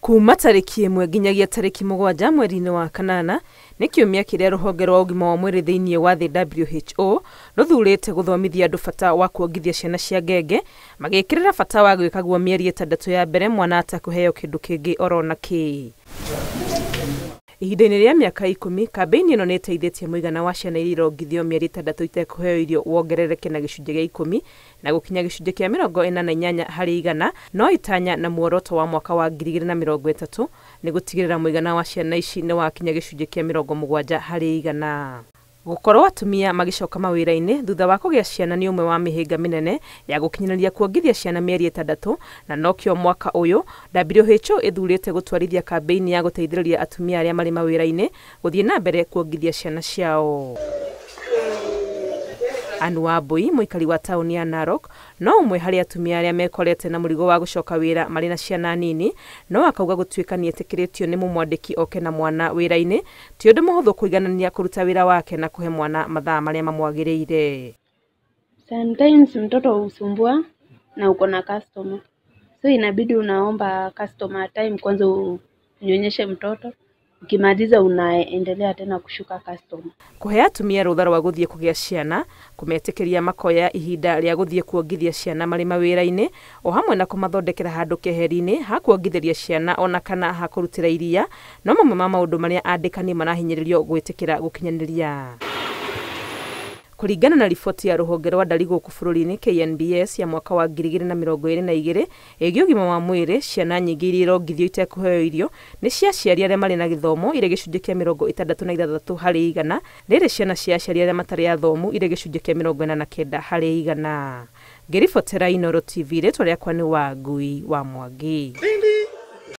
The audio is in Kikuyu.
Kuma tarĩki 1 nginyagia tarĩki 7 mweri-inĩ wa kanana nĩ kiumia kĩrĩa rũhonge rwa ũgima wa mwĩrĩ thĩinĩ wa thĩ WHO rũthurĩte gũthomithia andũ bata wa kuongithia ciana cia ngenge, magĩkĩrĩra bata wa gwĩka guo mĩeri 6 ya mbere mwana atakũheo kĩndũ kĩngĩ orona kĩ. Ihinda-inĩ rĩa mĩaka 10, kambĩini ĩno nĩ ĩteithĩtie mũigana wa ciana iria irongithio mĩeri 6 itekũheo irio wongerereke na gĩcunjĩ gĩa 10 na gũkinya gĩcunjĩ kĩa 48 harĩ igana, no itanya na muoroto wa mwaka wa 2030 nĩ gũtigĩrĩra mũigana wa ciana ici nĩ wakinya gĩcunjĩ kĩa 70 harĩ igana. Gũkorwo atumia magĩcoka mawĩra-inĩ thutha wa kũgĩa ciana nĩ ũmwe wa mĩhĩnga mĩnene ya gũkinyanĩria kuongithia ciana mĩeri 6, na nokĩo mwaka ũyũ WHO ĩthurĩte gũtwarithia kambĩini ya gũteithĩrĩria atumia arĩa marĩ mawĩra-inĩ gũthiĩ na mbere kuongithia ciana ciao. Anne Wambui, mũikari wa taũni ya Narok, no ũmwe harĩ atumia arĩa mekorete na mũrigo wa gũcoka wĩra marĩ na ciana nini, no akauga gũtuĩka nĩetĩkĩrĩtio nĩ mũmwandĩki oke na mwana wĩra-inĩ ti ũndũ mũhũthũ kũiganania kũruta wĩra wake na kũhe mwana mathaa marĩa mamwagĩrĩire. Sometimes mtoto husumbua na uko na customer, so inabidi unaomba customer time kwanza unyonyeshe mtoto, ukimaliza unaendelea tena kushuka customer. Kũhe atumia rũtha rwa gũthiĩ kũgĩa ciana, kũmetĩkĩria makoya ihinda rĩa gũthiĩ kuongithia ciana marĩ mawĩra-inĩ, o hamwe na kũmathondekera handũ keheri-inĩ ha kuongithĩria ciana ona kana ha kũrutĩra iria, no mamwe ma maũndũ marĩa andĩkani marahinyĩrĩrio gwĩtĩkĩra gũkinyanĩria. Kũringana na riboti ya rũhonge rwa ndari gũkũ bũrũri-inĩ KNBS ya mwaka wa 2022 ĩgiĩ ũgima wa mwĩrĩ, ciana nyingĩ iria irongithio itekũheo irio nĩ cia aciari arĩa marĩ na gĩthomo irĩ gĩcunjĩ kĩa 66 harĩ igana, rĩrĩ ciana cia aciari arĩa matarĩ athomu irĩ gĩcunjĩ kĩa 49 harĩ igana. Ngĩribotera Inooro TV, rĩtwa rĩakwa nĩ Wangui wa Mwangi.